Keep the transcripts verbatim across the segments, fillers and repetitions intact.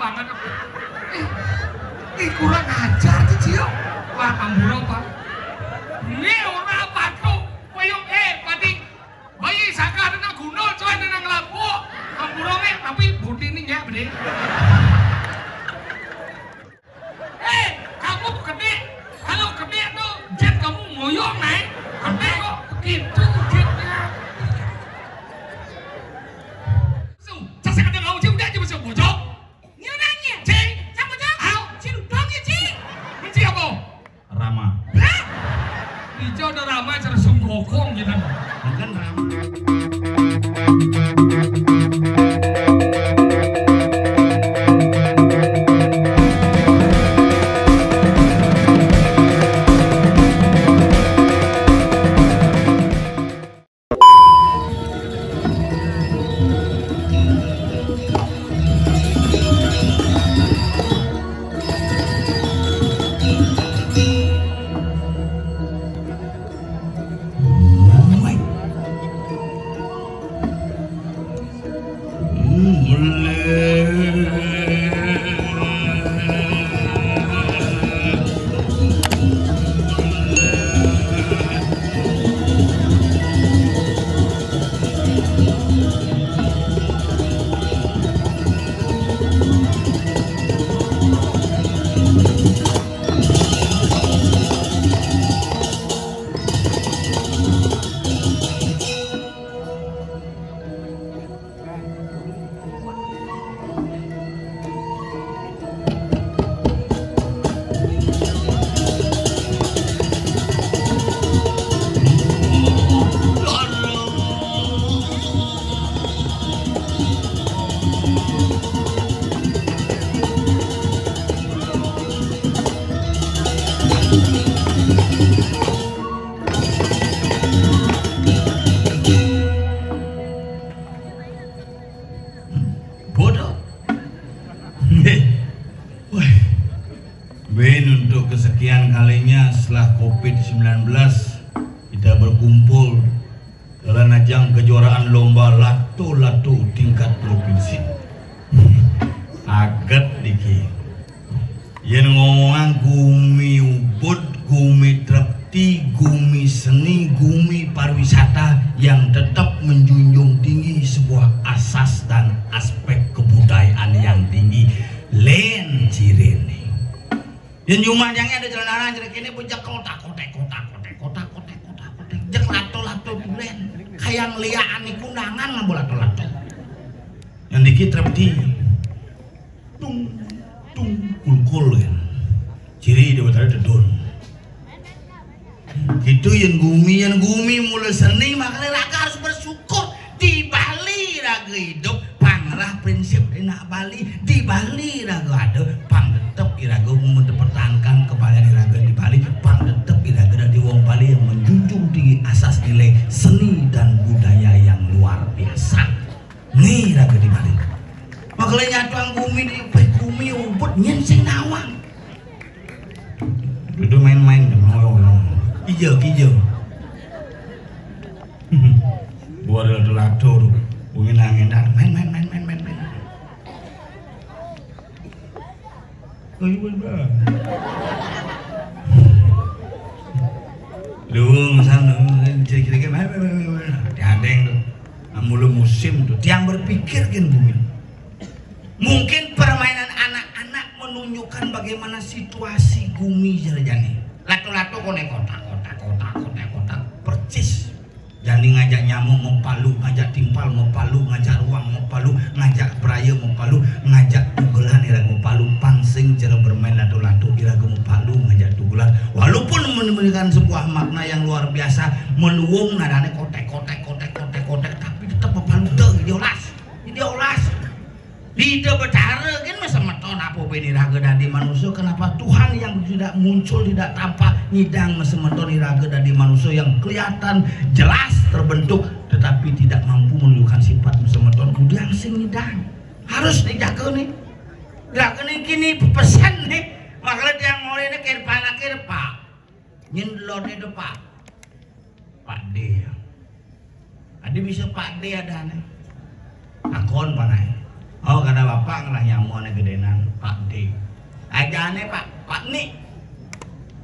Banget. Ih, ih, kurang ajar tuh, Cio. Wah, ambura, Pak. Ini ora patuk. Koyo, eh, Pati. Bayi saka nang gunung, coy, nang lampuk. Ambura, eh, tapi budi ini nyek, Bri. Eh, kamu gede. Kalau gede tuh, jet kamu ngoyong, naik. Gede kok begitu jetnya. Su, saya kata kamu, Cio, udah, Cio, Cio, bocok. Nyunanya. Cing. Cang bocok. Au. Cing dong ya, Cing. Benci apa? Rama. Hah? Ijo ada Rama, cara sungkokong gitu. Kan Rama. Bodoh. Wah. Ben, untuk kesekian kalinya setelah covid sembilan belas, kita berkumpul dalam ajang kejuaraan lomba lato-lato tingkat provinsi. Aget dikit. Yen ngomongan gumi Ubud, gumi trepti, gumi seni, gumi pariwisata yang tetap menjunjung tinggi sebuah asas dan aspek kebudayaan yang tinggi. Len cirene. Yen jumah jange ada celana lanang jere kene bocah kotak-kotek, kotak-kotek, kotak-kotek, kotak-kotek. Jek lato-lato duren. Kayang liaan iku undangan nganggo lato-lato. Yang dikit trepti. Tung, tung, kulkul, ya. Ciri dia betara dedun. Gitu, yen gumi, yen gumi mula seni, makanya raga harus bersyukur. Di Bali raga hidup, pangrah prinsip enak Bali. Di Bali raga ada, pang tetep iraga mempertahankan kebahagiaan iraga di Bali, pang tetep iraga dadi wong Bali yang menjunjung tinggi asas nilai seni dan budaya yang luar biasa. Nih raga di Bali. Makanya nyatuang gumi di gumi Ubud nyen sing nawang. Itu main-main, ngoyo-ngoyo. Iya, iya. Buat lato-lato tuh. Mungkin angin dah. Main, main, main, main, main, main. Ayo, main, main. Lu, misal, lu, kira-kira main, main, main, main, main. Diadeng tuh. Nah, mula musim tuh. Tiang berpikir kan bumi. Mungkin permainan anak-anak menunjukkan bagaimana situasi gumi jere jani. Lato-lato kone kotak, kotak, kotak, kotak, kotak. Percis. Jani ngajak nyamuk mepalu, ngajak timpal mepalu, ngajak ruang mepalu, ngajak beraya mepalu, ngajak tugelan iraga mepalu. Pang sing cara bermain lato-lato iraga mepalu ngajak tugelan. Walaupun memberikan sebuah makna yang luar biasa, menuwung nadane kotek, kotek, kotek, kotek, kotek, tapi tetep mepalu deh, dia olas. Dia olas. Ida Betara kan masa meton apa beni raga dadi manusia? Kenapa Tuhan yang tidak muncul, tidak tampak, nyidang masa meton iraga dadi manusia yang kelihatan jelas terbentuk, tetapi tidak mampu menunjukkan sifat masa meton? Kudiang sing nyidang. Harus dijaga nih. Raga nih kini pesan nih. Makanya tiang mulai nih kir panak kir pak. Nyen lode de pak. Pak D ya. Adi bisa Pak D ada nih. Akon panai. Oh, kada bapak ngelah nyamuk nih gedenan. Jane, Pak, Pak Nik.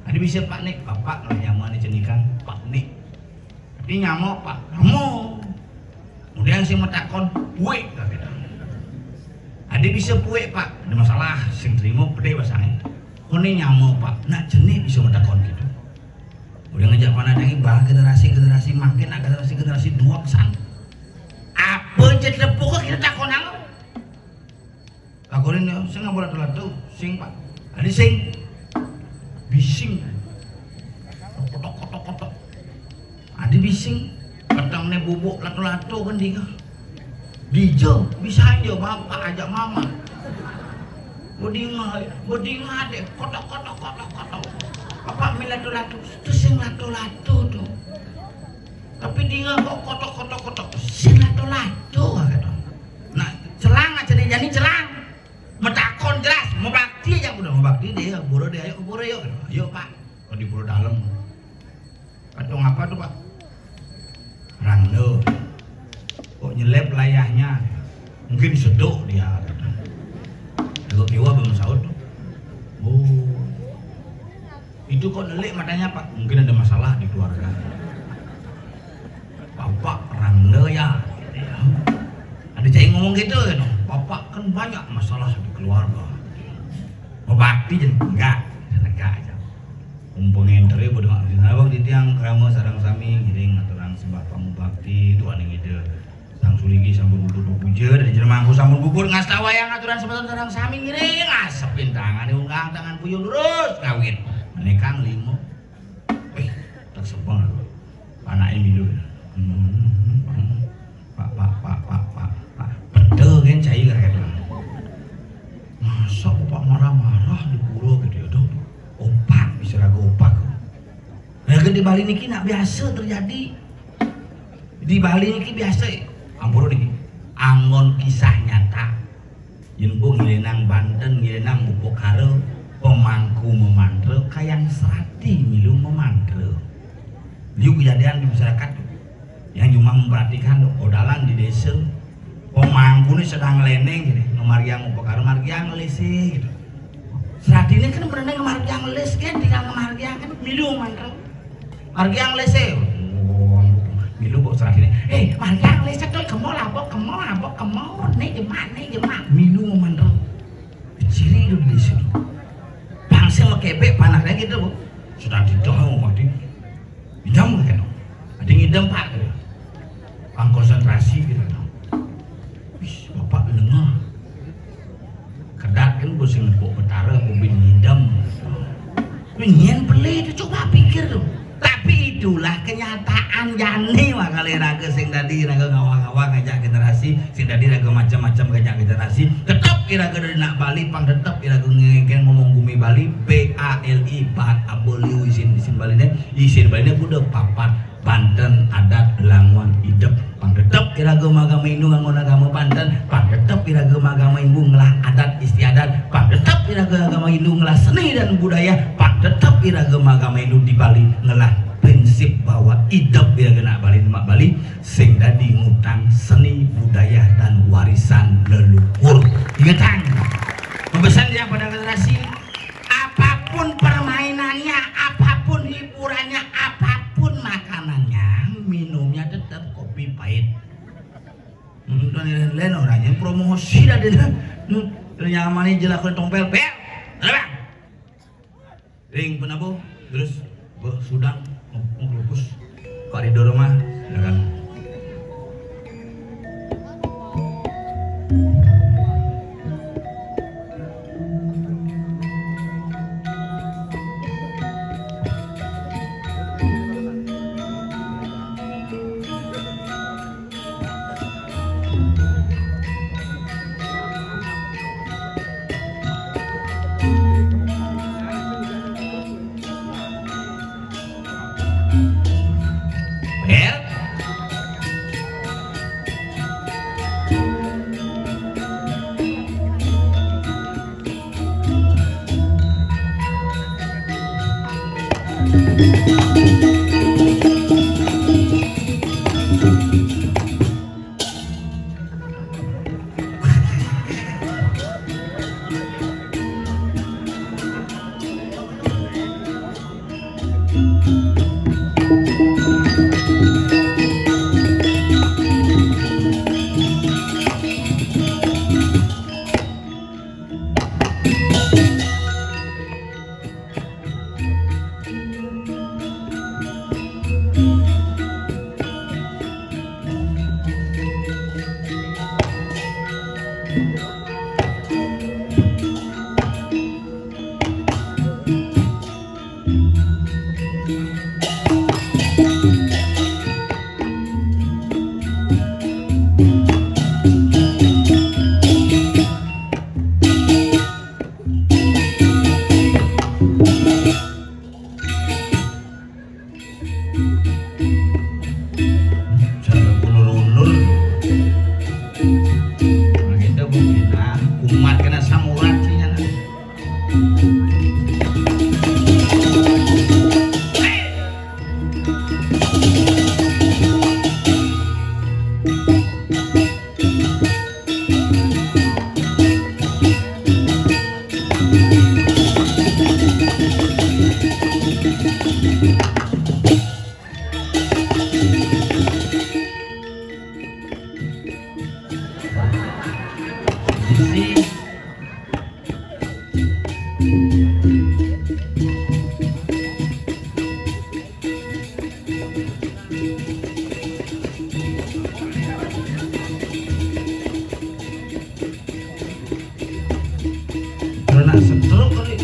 Adi bisa Pak Nik, Bapak lah nyamane cenikan Pak Nik. Tapi nyama, Pak, nyama. Kemudian sing metakon, "Puik," kata kita. Adi bisa puik, Pak. Ada masalah, sing terima, pede pasange. Kone nyama, Pak. Nak jenik bisa metakon gitu. Udah ngejak panah dangi, bah, generasi-generasi makin, nah, generasi-generasi dua kesan. Apa aja tepuk kita takon alo. Takonin ya, sing ngapa latu-latu, sing, Pak. Adi sing. Bising. Kotok, kotok, kotok. Adi bising. Petang ne bubuk latu-latu kan dia. Dijo, bisa aja bapak ajak mama. Bedinga, bedinga deh. Kotok, kotok, kotok, kotok. Bapak mi latu-latu, itu sing latu-latu tuh. Tapi dinga kok kotok, kotok, kotok, sing latu-latu, kata. Nah, celang aja nih, jadi celang. Metakon jelas, mau bakti aja udah, mau bakti deh, ya, buru deh, ayo ke buru yuk. Ayo, Pak. Kok di buru dalam? Kata ngapa tuh, Pak? Rangda. Kok nyelip layahnya? Mungkin seduk dia, kata. Kalau kiwa belum saut tuh. Oh. Itu kok nelik matanya, Pak? Mungkin ada masalah di keluarga. Bapak Rangda ya. Ada cai ngomong gitu ya, no? Bapak kan banyak masalah di keluarga. Mau bakti jadi enggak, enggak aja. Umpengin terus bodoh, abang di tiang krama sarang sami ngiring aturan sembah pamubakti, Tuhan yang ide. Sang suligi sampun puput puja, dari jelema mangku sampun puput ngasta wayang aturan semeton sareng sami ngiring, asepin tangane ungkang tangan puyuh lurus kawin. Menikang lima. Eh, tak sebel. Anake milu. Hmm, Pak, Pak, Pak, Pak, Pak, Pak. Betul kan cai kata. Masa bapak marah-marah di pura gitu ya, dong? Opak, bisa ragu opak. Nah, kan di Bali niki nak biasa terjadi. Di Bali niki biasa, ampun niki. Anggon kisah nyata. Yen mbok ngilinang Banten, ngilinang Upakara, pemangku memantra, kayang serati milu memantra. Liu kejadian di masyarakat tuh. Yang cuma memperhatikan tuh, odalan di desa, pemangku ini sedang leneng gini, ngemargiang Upakara, margiang lese gitu. Serati ini kan bener ngemargiang les kan, tinggal ngemargiang kan, milu mantra. Margiang lese. Oh, milu kok serati ini. Eh, margiang lese tuh, kemo labok, kemo labok, kemo, nek jemak, nek jemak. Milu mantra. Ciri itu di sini. Bangsa mau kebek panahnya gitu, Bu. Sudah didorong, mati. Idam kan? Ada ngidam, Pak, gitu. Pang konsentrasi gitu, no. Wis, bapak lengah. Kedat kan, gue sing nepuk betara, gue bin ngidam. Gue nyen beli itu, coba pikir tuh. Tapi itulah kenyataan jani, wah, kali raga sing tadi, raga ngawang-ngawang ngajak generasi, sing tadi raga macam-macam ngajak generasi. Tetep iraga dari nak Bali, pang tetep iraga ngegen ngomong gumi Bali, B A L I, bat aboliu isin, isin Bali ne, isin Bali ne kuda papat, Banten, adat, languan, idep. Pang tetep iraga magama Hindu nganggon agama Banten, pang tetep iraga magama Hindu ngelah adat istiadat, pang tetep iraga agama Hindu ngelah seni dan budaya, pang tetep iraga magama Hindu di Bali ngelah prinsip bahwa idep iraga nak Bali, nak Bali, sing dadi ngutang seni budaya dan warisan leluhur. Ingetang, pesan yang pada generasi, apapun permainannya, apapun hiburannya, apapun makanannya, minumnya tetap kopi pahit. Hmm, dan lain-lain orangnya promosi dah dia. Hmm, nyamane jelas tompel, bel. Ada, Bang? Ring penabuh, terus be-, sudang, nge-, ngelukus. Pak Ridho Roma, silakan. Bel. Samurat sih, ya. Kena stroke kali.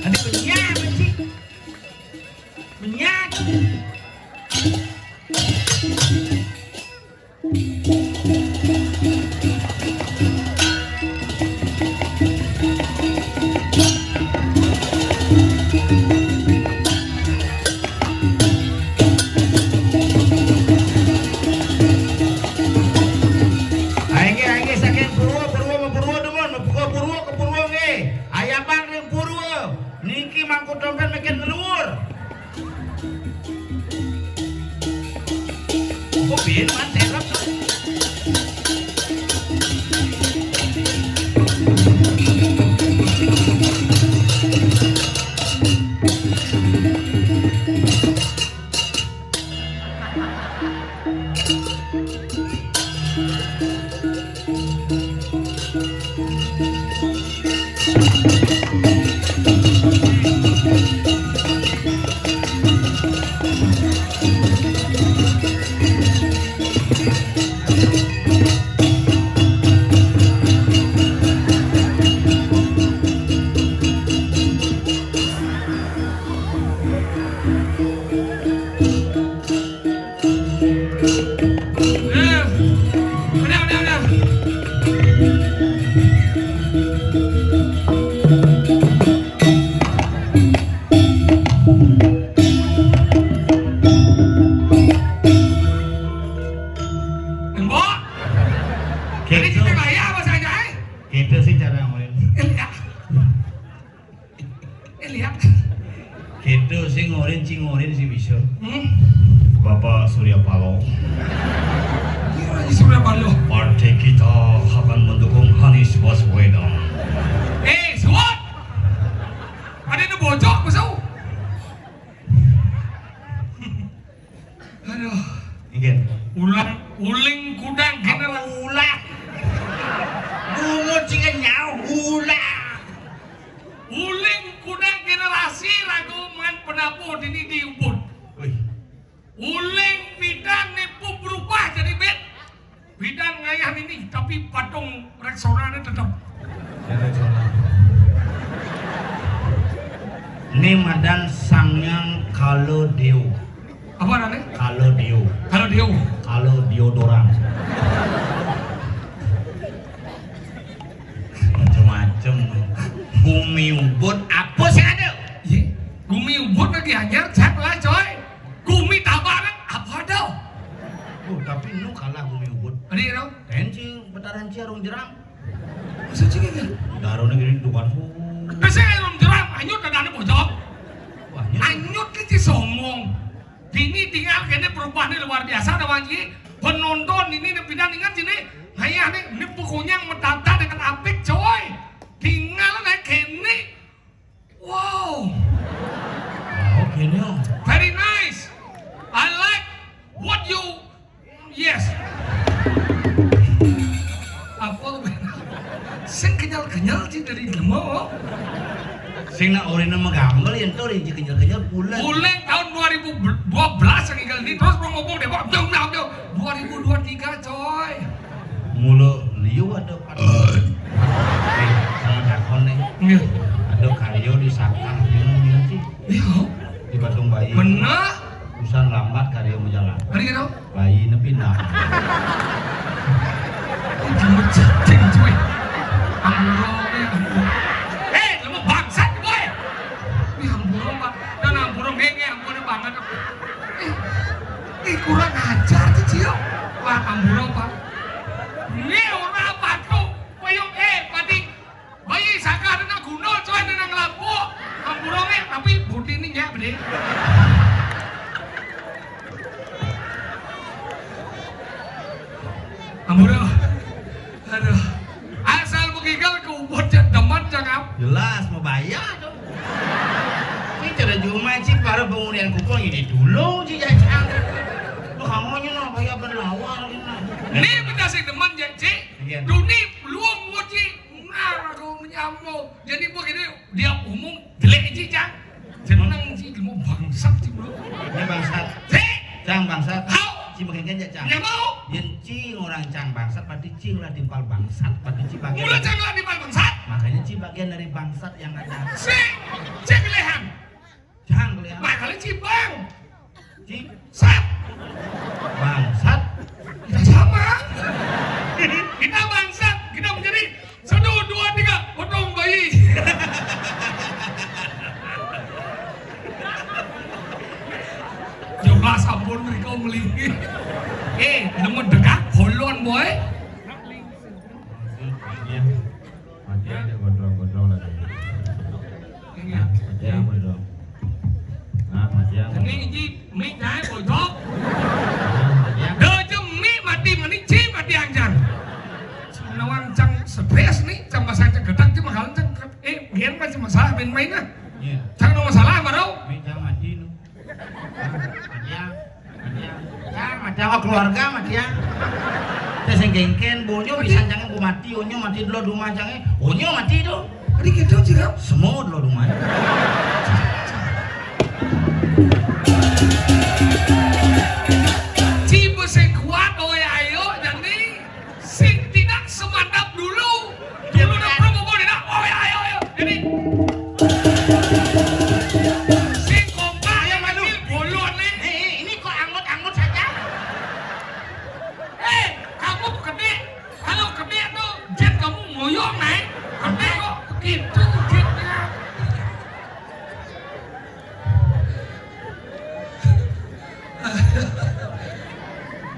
Ada benya, Pak Cik. Benya. Ayo, ayo, saking Purwa, Purwa, Purwa, demen, Purwa, Purwa, ke Purwa, nggih. Ayabang ring Purwa. Niki mangku dompet makin ngeluur. Kok biyen, Man, serep, Man? Udah, udah, udah, udah. Mbok. Jadi gitu. Kita kaya apa saja, eh? Gitu sih cara ngomongin. Iya. Eh, lihat. Gitu sih ngorin, cingorin sih bisa. Hmm? Bapak Surya Paloh. Iya, Surya Paloh. Partai kita akan mendukung Anies Baswedan. Eh, suap. Ada yang bocok, masuk. Aduh. Nggih. Ulang, uling kudang generasi. Ulah. Bungut sing nyau, ulah. Uling kudang generasi ragu man penabuh dini di Ubud. Wih. Uling bidang nipu berubah jadi bit. Bidang ngayah nini, tapi patung Rexona ini tetap. Ini madan Sangyang Kalo Deo. Apa namanya? Kalo Deo. Kalo Deo. Kalo deodoran. Macem-macem. Gumi Ubud apa sih ada? Iya, Gumi Ubud lagi anyar, cak lah coy. Gumi Tabanan apa ada? Oh, tapi nu kalah Gumi Ubud. Ada ya, no? Tensi betaran Ciarung Jerang. Maksud sih gitu? Darahnya gini tuh kan. Bisa ya, Jerang, anyut ada, ada bocor. Wah, anyut. Anyut ke Cisomong. Dini tinggal kene perubahannya luar biasa, ada lagi penonton ini, pindah ingat sini. Ayah nih, ini pokoknya metata dengan apik, coy. Tinggal naik kene. Wow. Wow, kene. Very nice. I like what you, yes. Apa? Sing kenyal-kenyal sih dari demo. Sing nak orina megambel ya, entar ya kenyal-kenyal pulen. Pulen tahun dua ribu dua belas yang tinggal di, terus mau ngomong deh, Pak. Jauh, jauh, jauh. Dua ribu dua tiga, coy. Mula liu ada pat. Eh, sama dakon nih. Iya. Ada karya di Sakah, di mana sih? Iya. Di Batung Bayi. Bener. Usan lambat karya mau jalan. Hari gitu? Bayi nepi nah. Cing, cuy. Ampun, ya ampun. Eh, lu mau bangsat, boy. Ini ampun, Pak. Dan ampun, ngenge, ampun banget. Eh, eh, kurang ajar tuh, Cio. Wah, ampun, Pak. Ini orang apa tuh? Koyok, eh, Pati. Bayi Sakah ada nak gundul, coy, ada nak ngelapuk. Ampun, eh, tapi budi ini nyak, bedi. Ampun. Aduh. Asal begigal ke ubud, cak demen, cakap. Jelas, mau bayar tuh. Ini cara cuma sih para pengunian kupon ini dulu, sih, jajang. Lu kamunya no, bayar berlawar, gitu. Ini benda sing demen, Cik. Iya. Duni belum nguji, ngar aku menyambung. Jadi, gua gini, dia umum, jelek, Cik, Cang. Jeneng, Cik, mau bangsat, Cik, bro. Ini bangsat. Cik. Cang bangsat. Hau. Ci makin kenceng, Cang. Ya mau. Yen ci orang Cang bangsat, berarti ci lah timpal bangsat, berarti ci bagian. Mula dari Cang lah timpal bangsat. Makanya ci bagian dari bangsat yang ada. Sing, Cik lehan. Cang lehan. Makanya ci bang. Ci. Sat. Bangsat. Kita sama. Kita bangsat. Kita menjadi satu, dua, tiga, potong bayi. Coba sampun mereka melingkir. Eh, nemu dekat, holon, boy. Iya. Mati aja gondrong-gondrong lagi. Iya. Nah, mati aja gondrong. Nah, mati aja. Ini, ini, mi, jai, bojok. Nah, mati aja. Dah, jemi mati, mani, ci, mati, anjang. Menawan cang stres nih, cang bahasa cang gedek, cuma kalau cang, eh, biar masih masalah main-main lah. Iya. Cang no masalah, baru. Mi, cang mati, nu. Matiang, matiang. Cang, matiang, oh, keluarga, matiang. Saya sing gengken, bonyo bisa jangan ku mati, onyo mati dulu rumah jangan. Onyo mati tu. Tadi kita juga. Semua dulu rumah. Cibu sing kuat, oh ya, ayo, jadi. Sing tidak semantap dulu. Dulu dah promo boleh dah. Oh ya, ayo, ayo. Jadi, sing kompak yang manggil bolon nih. Eh, eh, ini kok anggut-anggut saja? Eh, kamu gede. Kalau gede tuh, jet kamu ngoyong naik. Gede kok begitu jetnya.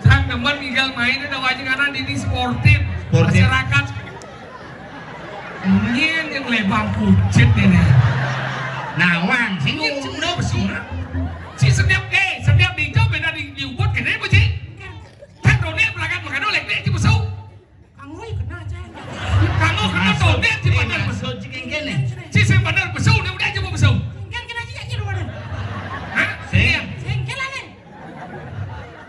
Sang demen tinggal main ada wajib karena di, di sportif. Sportif. Masyarakat. Nyen yang lebang kucit ini. Nawang, sing Nyen ngunduk. Sing si setiap, eh, setiap di hijau beda di, di ubud gede apa sih? Kan Doni berangkat mengadu lek di Cibesu. Kanggo ya kena aja. Kanggo kena. Maksud, tondek, ci eh, bandar. Maksud ci kengkene. Ci sing bandar besu, dia udah coba besu. Kan kena aja, aja dulu. Hah? Sing. Iya. Sing, kena nih.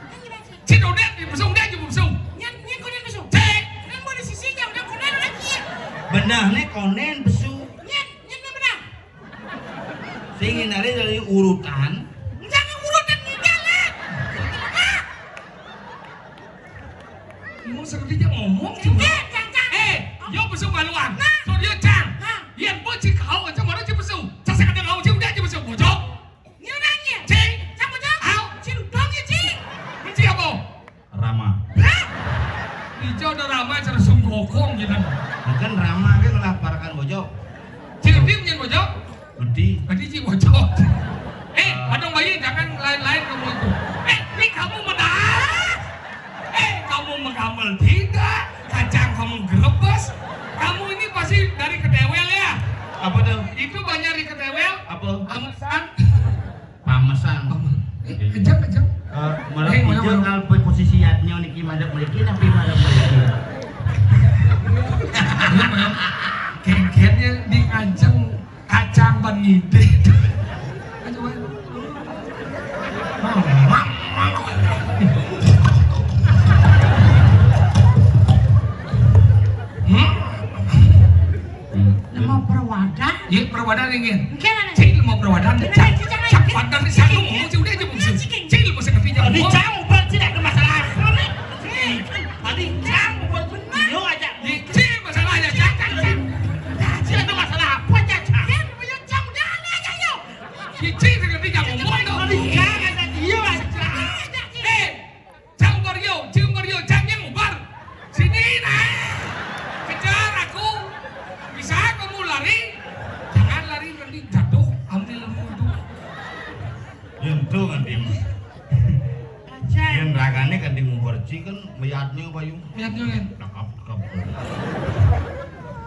Kan kena aja. Ci tondek di besu, dia coba besu. Nyan, nyan konen besu. Cek. Kan mau di sisi jam, udah konen lagi ya. Benar nih, konen besu. Nyan, nyan benar. Sing ngendali dari urutan. Jangan urutan ngendali. Hah? Mau seperti dia ngomong juga. Enggak, Cang, Cang. Eh, yo besu maluan. Nah. So dia Cang. Nah. Yang buat si kau aja mana si besu. Saya kata kau si udah si besu bojok. Ini orangnya. Cing. Cang bojok. Au. Si udang ya, Cing. Benci apa? Rama. Hah? Ijo ada Rama cara sunggokong gitu. Nah, kan Rama kan ngelah parakan bojok. Cing, Bojog? Budi. Budi, Ci, bojog. Eh, Badung Bayi, jangan lain-lain kamu itu. Eh, ini kamu menang. Eh, kamu menggamel tidak? Kacang kamu gerebes. Kamu ini pasti dari Ketewel ya? Apa tuh? Itu banyak di Ketewel. Apa? Pamesan. Pamesan. Eh, kejam, kejam. Eh, malah eh, malah, malah. Kalau posisi yadnya niki madep mriki, tapi madep mriki. Iya, Bang. Gegernya di ajeng kacang ban ngide. Ayo, Bang. Hmm? Hmm. Lemo perwadan. Iya, perwadan ini. Engke mana? Cek lemo perwadan. Bener, cek, cek, cek, cek, cek, padan di sana, cek, ngomong, cek, udah aja, cek, cek, cek, cek, lemo seperti jam. Tadi jam, bukan, tidak ada masalah. Tadi jam, bukan, bener. Yo aja. Iya, cek, masalahnya, cek, cek, cek. Nah, cek, ada masalah apa, cek, cek? Cek, punya jam, udah, ada aja, yo. Iya, cek, seperti jam, ngomong, dong. Tadi jam, ada, iya, aja. Eh, Cang Baryo, Cing Baryo, Cang yang ubar. Sini, nah. Kejar aku. Bisa kamu lari? Jangan lari, nanti jatuh. Ambil ilmu itu. Yang tuh nanti mah. Aja. Yang ragane kan di mubarci kan, mayatnya, Bayu. Mayatnya, kan? Cakep, cakep.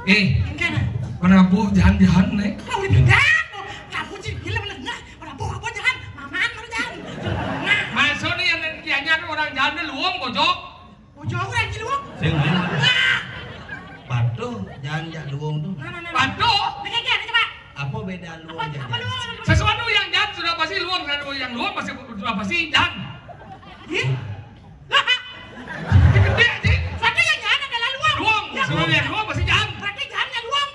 Eh, Engke, nah. Prabu, jahan-jahan, nih. Mau dipindah, mau. Kamu sih gila bener, nah. Ora apa-apa, jangan. Maman, mari, jangan. Jangan. Maksudnya yang kianya orang jalan luwung, bojog. Bojog, orang di luwung. Sing, sing. Nah. Patuh, jalan jak luwung tuh. Nah, nah, nah, nah. Patuh. Ini kayak gini, coba. Apa beda luwung, apa, jajan? Apa luwung, apa luwung? Sesuatu yang jalan sudah pasti luwung, sesuatu yang luwung pasti, sudah pasti jalan. Ih. Lah. Gede, Cing. Sesuatu yang jalan adalah luwung. Luwung, ya, sesuatu yang luwung pasti jalan. Berarti jalan yang luwung.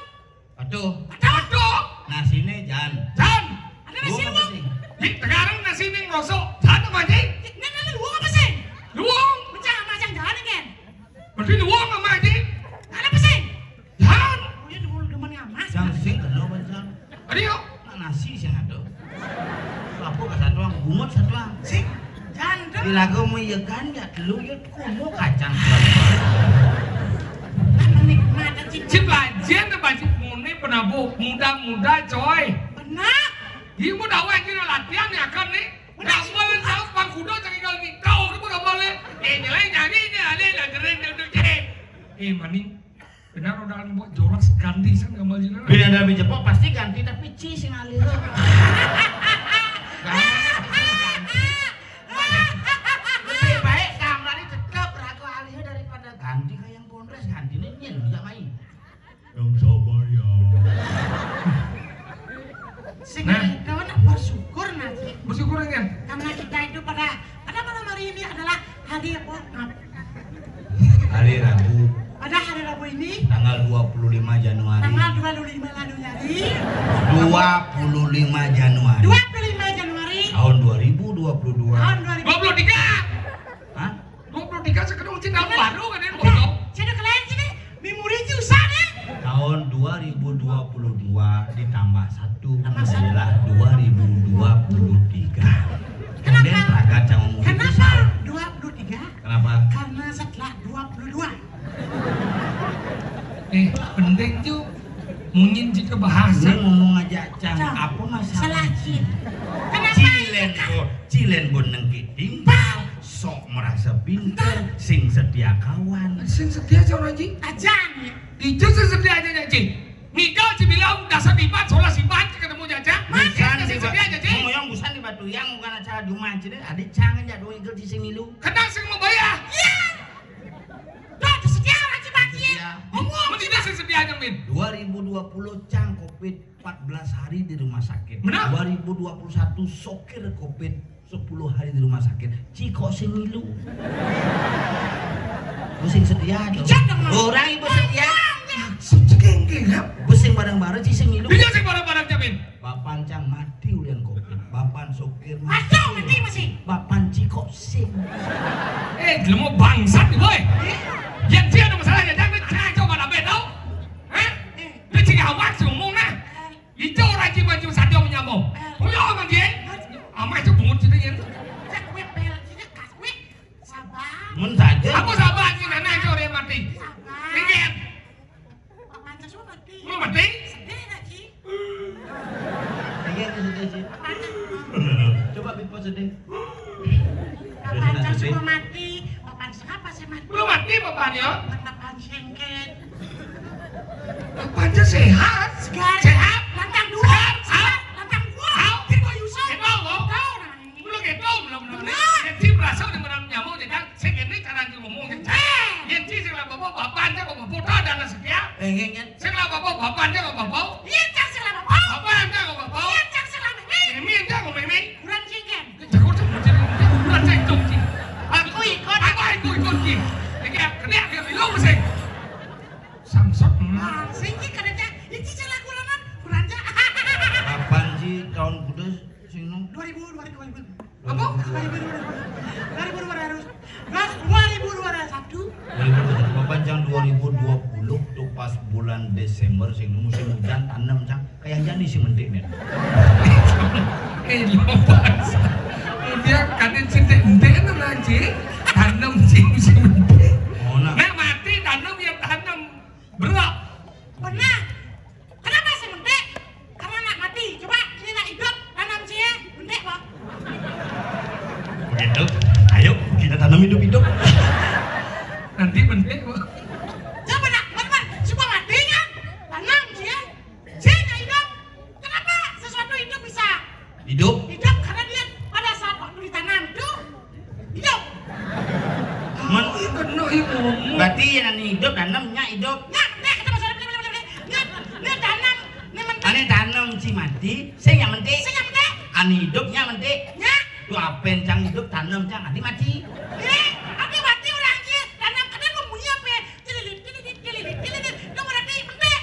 Aduh. Aduh. Nasine jan. Jan. Ada nasi luwung. Di sekarang nasi ning rosok. Jan apa, Ji? Ini kan luwung apa sih? Luwung. Pecah sama yang jalan, kan? Berarti luwung sama, Ji? Ada apa sih? Jan. Oh, iya, dulu demen ngamas. Yang sing kena bencang. Aduh, yuk. Nah, nasi sing ada. Lapo ka satuang, bungut satuang. Sing. Jan, tuh. Dilagu meyegan ya telu ya kumu kacang. Apa nih, mata cicip? Cip lajen apa cip muni penabuh muda-muda, coy. Benar. Iya, mau dawa gini latihan ya kan nih. Benar. Gambalan tahu pang kuda cari kali nih. Kau ke gambalan. Eh, nyelai nyanyi ini ada lah, jering, jering, jering. Eh, maning. Benar, udah buat jorok ganti san gambar jina. Bila ada bijepok pasti ganti, tapi ci sing alih. Lebih baik kamari tetep ragu alih daripada ganti kayak yang pondres, ganti ini nyen, ya, mai. Yang sabar ya. Sing nah. Itu nak bersyukur nanti. Bersyukur kan? Karena kita itu pada, pada malam hari ini adalah hari apa? Maaf. Hari Rabu. Pada hari Rabu ini. Tanggal dua puluh lima Januari. Tanggal dua puluh lima Januari. Dua puluh lima Januari. Dua puluh lima Januari. Tahun dua ribu dua puluh dua. Tahun dua ribu. Dua puluh tiga. Hah? Dua puluh tiga sekarang uji tahun baru kan ini, bodoh. Saya udah kalian sini. Memori susah nih. Tahun dua ribu dua puluh dua ditambah satu menjadilah dua ribu dua puluh tiga. Kenapa? Kemudian ragad sama murid. Kenapa dua puluh tiga? Kenapa? Karena setelah dua puluh dua. Eh, penting tuh. Munyin jika bahasa. Ini ngomong aja, Cang. Cang. Apa masalah? Salah, Cin. Kenapa? Cilen itu, kok, cilen bon nengki timpal, sok merasa pinter, sing setia kawan. Sing setia, Cang, Haji? Ajan. Itu sing setia aja, Cing. Ngigau cibilang dasar ibat, solas ibat, ketemu jaja. Bukan. Sing setia aja, Cing. Ngomong bukan di Batu Yang, bukan acara Jumat, jadi ada Cang aja dua igel di sing milu. Kenal sing mau bayar. Iya. Tuh, setia orang Cibati. Setia. Ngomong, mending tidak setia aja, Min. Dua ribu dua puluh Cang covid empat belas hari di rumah sakit. Benar. Dua ribu dua puluh satu sokir covid sepuluh hari di rumah sakit. Ci kok sing milu. Pusing setia tuh. Orang ibu setia. Maksud cekengke, ya? Pusing bareng-bareng, ci sing milu. Iya, sing bareng-bareng, Jamin. Bapan Cang mati ulian covid. Bapan sokir mati. Aduh, mati masih. Bapan Cikok sing. Eh, jelema bangsat, boy. Yang dia ada masalah ya, jangan cacau mana be tau. Hah? Dia cik awak sih ngomong nah. Itu orang cik baju sadio menyambung. Punya orang dia. Amai itu bungut cerita ya. Sabar. Mun saja. Apa sabar sih, nenek aja orang mati. Sabar. Ingat. Bapan Cang mati. Mau mati? Sedih lagi. Sedih. Bapak Ancang suka mati. Bapak Ancang apa sih mati? Belum mati bapaknya. Bapak Ancang sengket. Bapaknya sehat. Segar. Sehat. Lantang dua. Sehat. Sehat. Lantang dua. Sehat. Kita Yusuf. Kita, loh. Tahu, nah, ini. Belum gitu, belum, belum. Nah. Jadi merasa udah menang nyamuk, jadi kan, saya kira cara ngomong, jadi. Eh. Jadi, saya bapak, bapak, Ancang, bapak, foto ada, ada setia. Eh, eh, eh. Sing lak bapa, bapa aja kok bapa. Iya, Cang, sing lak bapa. Bapa aja kok bapa. Iya, Cang, sing lak mimi. Mimi aja kok mimi. Kurang sing, Cang. Jago tuh mesti kurang sing tuh, Ci. Aku ikut. Aku ikut, ikut, Ci. Iki kena, kena, lu mesti. Samsat, hmm. Ah, sing iki kena, Cang. Iki sing lak kulanan, kurang, Cang. Kapan sih tahun kudu sing nang? Dua ribu, dua ribu, dua ribu. Apa? Dua ribu dua ratus. Dua ribu dua ratus. Dua ribu dua ratus satu. Dua ribu dua puluh satu, Bapak, Cang, dua ribu dua puluh tuh pas bulan Desember sing musim hujan tanem, Cang. Kayak aja nih si mentik nih. Eh, lupa. Dia kadang si mentik, mentik itu lagi tanem si musim mentik. Oh, nah. Nek mati tanem ya tanem. Berat. Pernah. Kenapa sih mentik? Karena nak mati. Coba ini nak hidup, tanam cie, mentik, Pak. Begitu. Ayo, kita tanam hidup-hidup. Nanti mentik, Pak. Coba nak, teman-teman, coba matinya, tanam cie, cie nak hidup. Kenapa sesuatu hidup bisa hidup? Hidup karena dia pada saat waktu ditanam itu hidup. Men- Iya, kena, iya, ngomong. Berarti yang hidup, tanam, nyak hidup. Nyak, nyak, kita masuk, nyak, nyak, nyak, tanam, nyak, mentik. Ane tanam si mati, sing nyak mentik. Sing nyak mentik. Ane hidup, nyak mentik. Nyak. Tuh apen, Cang, hidup, tanam, Cang, adi mati. Eh, adi mati orang, Ci. Tanam kena bunyi apa? Cililit, cililit, cililit, cililit. Itu berarti mentik.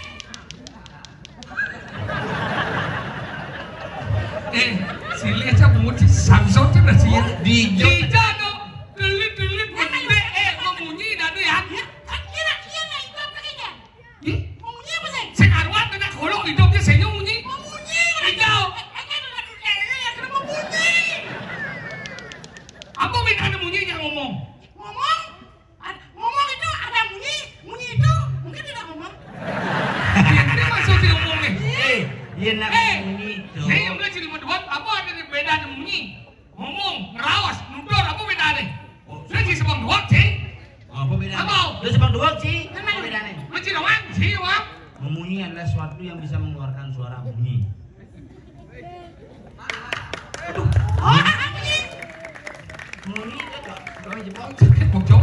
Eh, silih aja bungut si Samson tuh dah sih ya. Di Dija tuh, delit-delit, mentik, eh, memunyi, dah tuh ya. Ya, kan kira-kira itu apa kayaknya? Ih, memunyi apa sih? Sing karuan kena golok hidupnya, sing munyi. Memunyi, Dija. Eh, eh, eh, eh, eh, kenapa munyi? Apa bedanya munyi yang ngomong? Ngomong? Ad-, ngomong itu ada munyi, munyi itu mungkin tidak ngomong. Iya, ini maksud si ngomong nih. Eh, iya, nak, eh, munyi itu. Saya yang bilang jadi menduat, apa ada di beda ada munyi? Ngomong, ngerawas, nutur, apa beda nih? Oh. Saya jadi sebang duat sih. Oh, apa beda? Apa? Lu sebang duat sih. Apa beda nih? Lu sih doang, sih doang. Memunyi adalah suatu yang bisa mengeluarkan suara bunyi. Aduh. Oh, apa bunyi? Bunyi itu kok. Kau jebol. Bocor.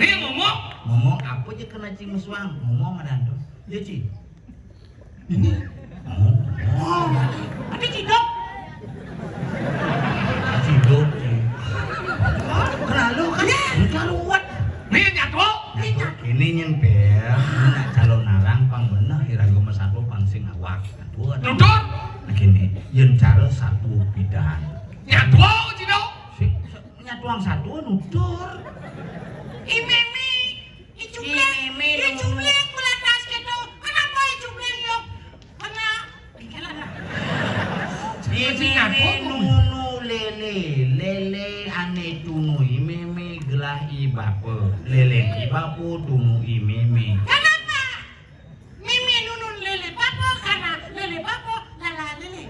Nih, ngomong. Ngomong apa aja kena cing musuang. Ngomong ada tu. Dia, Ci. Ini. Oh. Oh. Ada cidok. Cidok, Ci. Kenal lu kan? Iya. Lu kan ruwet. Nih, nyatu. Ini nyempel, nak calon narang pang bener, iraga masatu pang sing awak. Aduh, aduh. Nutur. Nah, gini, yen cara satu pidan. Nyatu, Cino. Si, nyatuang satu nutur. Imimi, icubling, icubling, bulan tas gitu. Kenapa icubling, yo? Karena Ini nunu lele, lele ane tunu i meme gelah i bapa. Lele i bapa tunu i meme. Kenapa? Meme nunun lele bapa karena lele bapa lala lele.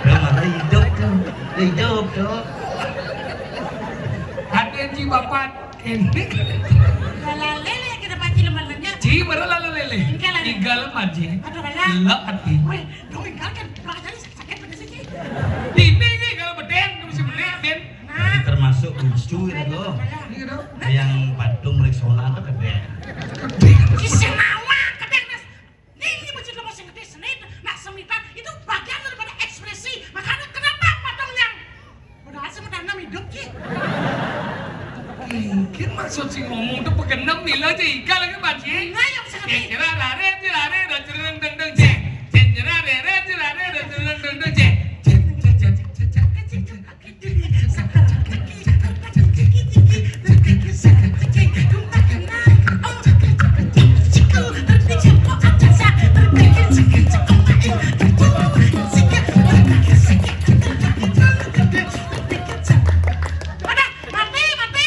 Dia malah hidup tu. Hidup tu. Ada ji bapat. Lala lele kena panci leman-lemannya. Ji, baru lala lele. Engke lala. Tiga leman ji. Aduh, lala. Lala hati. Weh, dong, engke kan, kalau jadi sakit bener sih, Ji. Ini nih, kalau bedeng, kamu si bener, Ben. Nah. Berarti termasuk lucu itu tuh. Iya dong. Yang patung Rexona tuh gede. Gede. Di Senawa, gede, Mas. Ini, ini baju lemas yang gede, seni, nah, semitan, itu bagian daripada ekspresi. Makanya kenapa patung yang padahal semitan enam hidup, Ji? Mungkin maksud si ngomong tuh pegenem, mila aja ikan lagi, Pak Ji. Nah, yang sangat. Cek, cerah, rare, cerah, rare, dan cereng, deng, deng, cek. Cek, cerah, rare, cerah, rare, dan cereng, deng, deng, cek. Cek, cek, cek, cek, cek, cek, cek. Udah, mati, mati.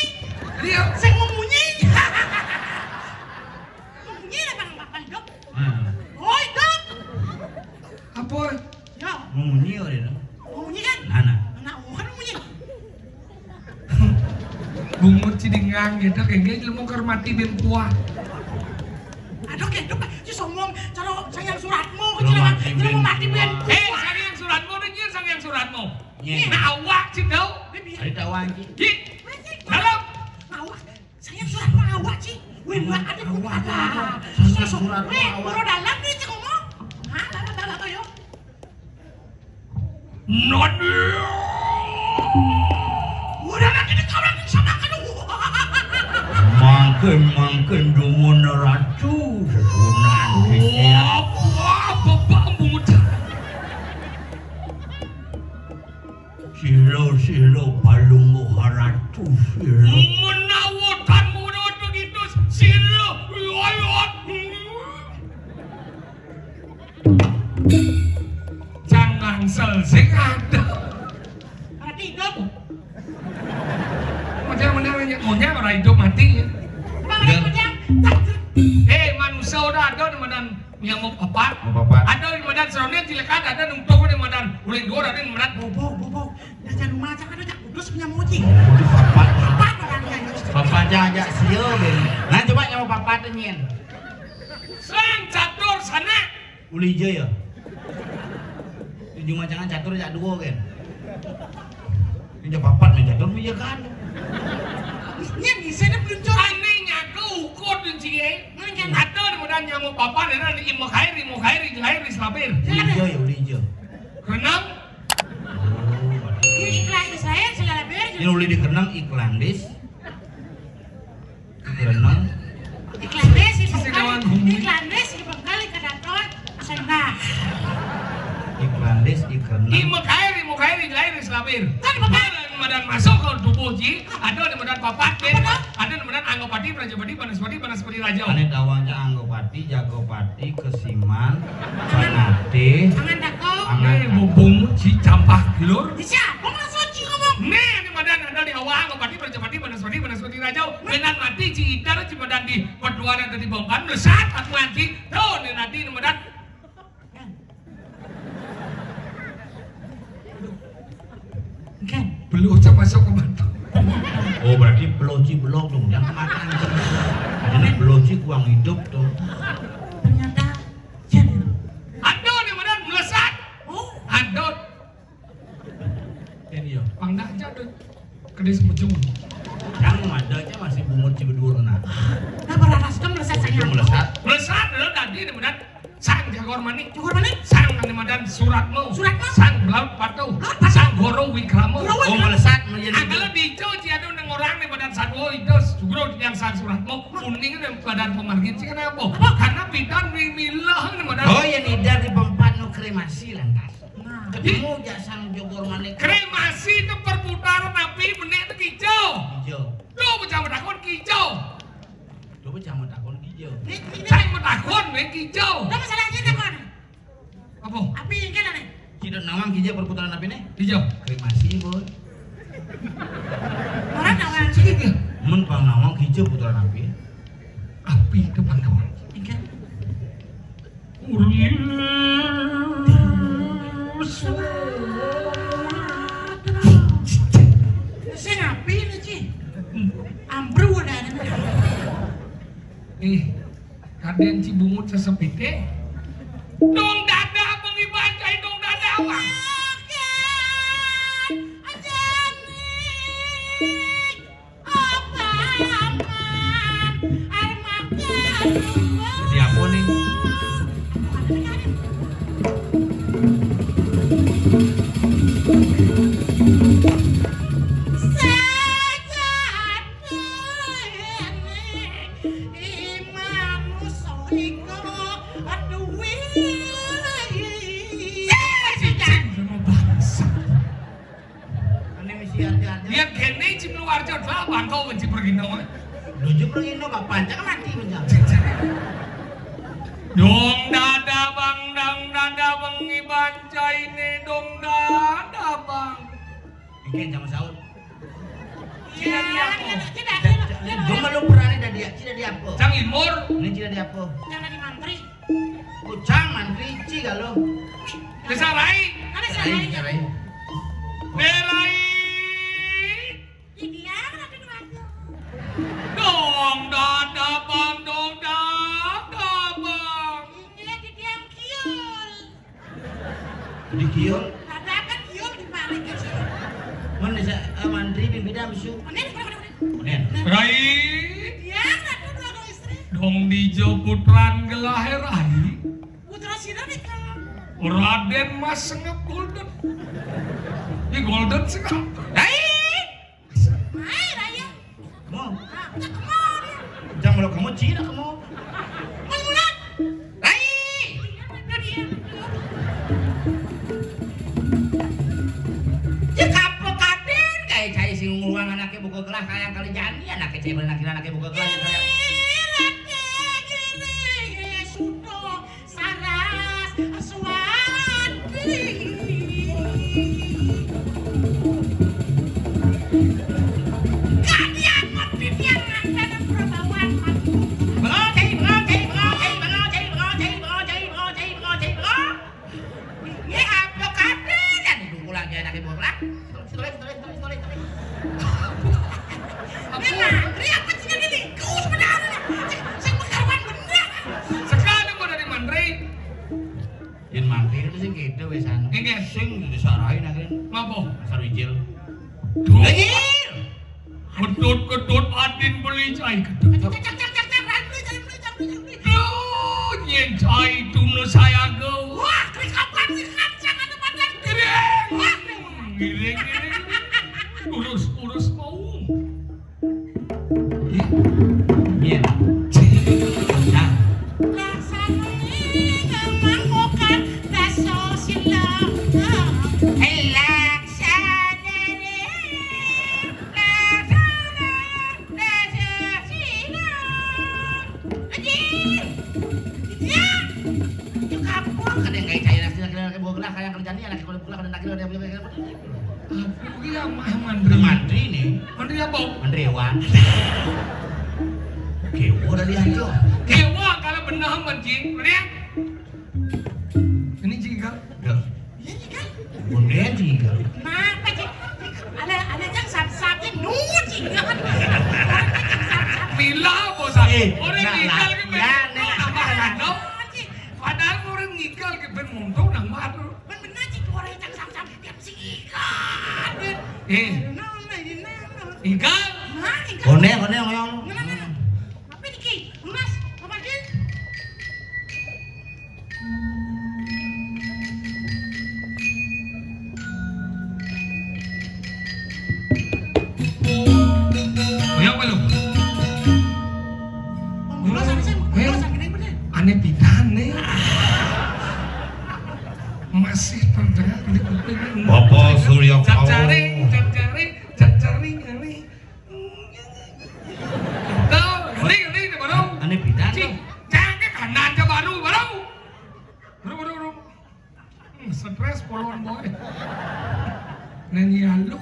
Iya. Sing memunyi. Memunyi lah, Bang, Bang, Dok. Hmm. Oi, Dok. Apa? Munyi ora to? Munyi kan? Nah, nah. Nah, kan munyi. Bungut ci dingang gitu, kayak gitu mau hormati ben puah. Aduh, kayak itu, Pak. Ci sombong, cara Sang Hyang Suratmo, ci mau mati ben puah. Eh, Sang Hyang Suratmo, dengar Sang Hyang Suratmo. Nah, awak ci tahu. Ada tahu anjing. Dalam. Awak. Saya surat mawak, Ci. Weh, wah, ada awak, ada. Surat mawak. Weh, buru dalam ni, Ci, ngomong. Ha, dalam, dalam, ayo. Nadia. Udah nanti ditaruh sama kamu. Mangkin, mangkin dumun ratu. Sunan. Wah, wah, bapak muda. Sira-sira palungguh ratu sira. Menawa tan murid begitu sira. Jangan sel sing ada. Mati hidup. Monyet, monyet, monyet, orang hidup mati ya. Bang, monyet. Eh, manusia udah ada di mana? Nyamuk papat. Mau papat. Ada di medan seronnya cilekan, ada nungtung di medan. Uling dua ada di medan. Bobok, bobok. Dah jangan rumah aja, ada jak kudus punya moji. Oh, itu papat. Papat orangnya, ya. Papat aja, aja sio, ben. Nah, coba nyamuk papat tuh, nyen. Sang catur sana. Uli aja ya. Tujuh macangan catur jak dua kan. Ini jak papat nih catur, iya kan. Nyen, bisa ada peluncur. Aneh nyaku ukur tuh, cie. Ada di medan nyamuk papat, ada di ilmu khair, ilmu khair, ilmu khair, ilmu khair, ilmu khair. Uli aja ya, uli aja. Kenang. Oh, berarti ini iklan di saya, selera ber. Ini uli dikenang iklan dis. Iklan. Iklan dis, iklan. Iklan dis, iklan kali ke dator, saya enggak. Iklan dis, iklan. Ilmu khair, ilmu khair, ilmu khair, ilmu khair. Kan betul. Medan masuk ke tubuh ji, ada di medan papat, ben. Apa tuh? Ada di medan Anggapati, Prajapati, Banaspati, Banaspati Raja. Ane tawang ja Anggapati, Jagapati, Kesiman, Panate, Angan Dako. Angan Dako. Eh, bubung ci campah lur. Bisa, kok langsung ci ngomong? Nih, di medan ada di awal Anggapati, Prajapati, Banaspati, Banaspati Raja. Medan mati ci idar, ci medan di peduan ada di bongkar, melesat, aku anci. Tuh, nih nanti di medan. Kan? Belum aja masuk ke mata. Oh, berarti beloci belok dong, jangan makan. Jadi beloci kurang hidup tuh. Ternyata, ya, ya. Aduh, nih benar melesat. Oh. Aduh. Ini ya, pangdak aja tuh. Kedis mejung. Yang ada aja masih bungut ci berdua kena. Nah, beraraskan melesat. Oh, saya itu melesat. Melesat, lo tadi nih benar. Sang Jagor Manik. Jagor Manik. Sang Kalimantan Suratmo. Suratmo. Sang Belaut Patuh. Belaut Patuh. Sang Goro Wikramo. Goro Wikramo. Oh, melesat menjadi. Angkala dico ci ada nang orang nih badan sadwo itu sugro yang sang Suratmo. Kuning nih badan pemargin sih kenapa? Apa? Karena bidan mimilah nih badan. Oh, ya nidar di tempat nu kremasi lantas. Nah. Ketemu jak sang Jagor Manik. Kremasi itu perputaran api benek itu kijau. Kijau. Tuh, pecah betakon kijau. Coba jangan takon kijau. Saya mau takon, men kijau. Apa masalahnya takon? Apa? Api yang kena nih. Tidak nawang kijau perputaran api nih. Kijau. Kremasi, boy. Orang nawang kijau. Men pang nawang kijau putaran api. Api itu pang nawang. Iya. Sing api ini, Ci. Ambruk ada ini. Ih, kadén ci bungut sesepité. Dong dada bengi bancai, dong dada, Bang. Makan, ajanik. Siapa nih? Cicing sama bangsa. Ane mesti arti-arti. Lihat gini, cip luar jod lah, bangkau benci pergino. Nuju pergino, kapan? Jangan mati, menjam. Dong dada bang, dong dada bengi bancai ne, dong dada bang. Mungkin sama sahur. Cina di apa? Cina di apa? Dong belum pernah ada dia, cina di apa? Cang imur. Ini cina di apa? Cina di mantri. Kucang mantri, ci galo. Desa Rai. Rai, rai. Rai. Dong dadabang, dong dadabang. Inggih, titiang kiul. Di kiul? Dadakan kiul di balik ke sini. Mana sa, eh, mantri bin beda musuh. Mana, mana, mana, mana? Mana? Rai. Titiang, ratu dua istri. Dong dijo putran gelahe Rai. Putra sira nika. Raden Mas Sengep Golden. Ini Golden Sengep. Rai. Hai, Raya. Mau? Ah, udah kemana? Jangan melok kamu Cina kamu. Mau mulat? Rai. Iya, bener dia. Ya kapok kaden kayak cai sing nguruang anaknya buka gelah kayak kali jani anaknya cai anaknya anaknya buka gelah kayak. Giri, rate, giri, sudo. Saras suwandi. Kalian mesti yang ada perbawan. Bengong, cai, bengong, cai, bengong, cai, bengong, cai, bengong, cai, bengong, cai, bengong, cai, bengong, cai, bengong. Ini apa kabeh? Dan dulu lagi anak ibu lah. Sitoleh, sitoleh, sitoleh, sitoleh, sitoleh. Ini mantri apa cina dilingkus padahal. Sing, sing pengkaruan bener. Sekali mau dari mantri. Yen mantri itu sing gitu wesan. Ini sing disarahin akhirnya. Ngapa? Asal wijil. Duh. Wijil. Ketut-ketut adin beli cai ketut. Cak, cak, cak, cak, cak, cak, beli, cak, beli, cak, beli, cak, beli. Yo, yen cai tuna saya go. Wah, krik apa nih kacang ada pada kering. Wah, kering, kering, kering. Urus, urus mau. Iya. Iya. Nah. Laksane ngemangkokan dasa sila. Laksane, laksane dasa sila. Anjing. Iya. Itu kapur, kadang kayak cairan sila, kira-kira bawa gelah, kayak kerjanya, anak sekolah pulang, kadang lagi, ada yang Aku ki amah mantri. Mantri nih. Mantri apa? Mantri hewan. Kewo dari aja. Kewo kalau benar mantri. Lihat. Ini jingga. Ya. Iya, jingga. Bener jingga. Kenapa, Cik? Ada, ada jang sap-sapnya, nu, jingga. Mila apa, Sap? Eh, orang nah, ngikal nah, ke ya, nek, nah, nah, nah. Padahal orang ngikal ke ben muntung nang madu. Ben bener, Cik, orang yang sap-sap. Eh. Ingkang. Nah, ingkang. Kone, kone, ngoyong. Nah, nah, nah. Apa niki? Lunas, apa niki? Ngoyong apa lu? Lunas, apa sih? Eh. Lunas, apa niki? Aneh pidan nih. Masih terdengar di kuping. Bapak Surya Paloh. Cacari, cacari, cacari, ini. Tuh, ini, ini, ini baru. Aneh pidan. Cing, tuh. Cangkeh kanan aja baru, baru. Baru, baru, baru. Hmm, stres polon boy. Nanya lu.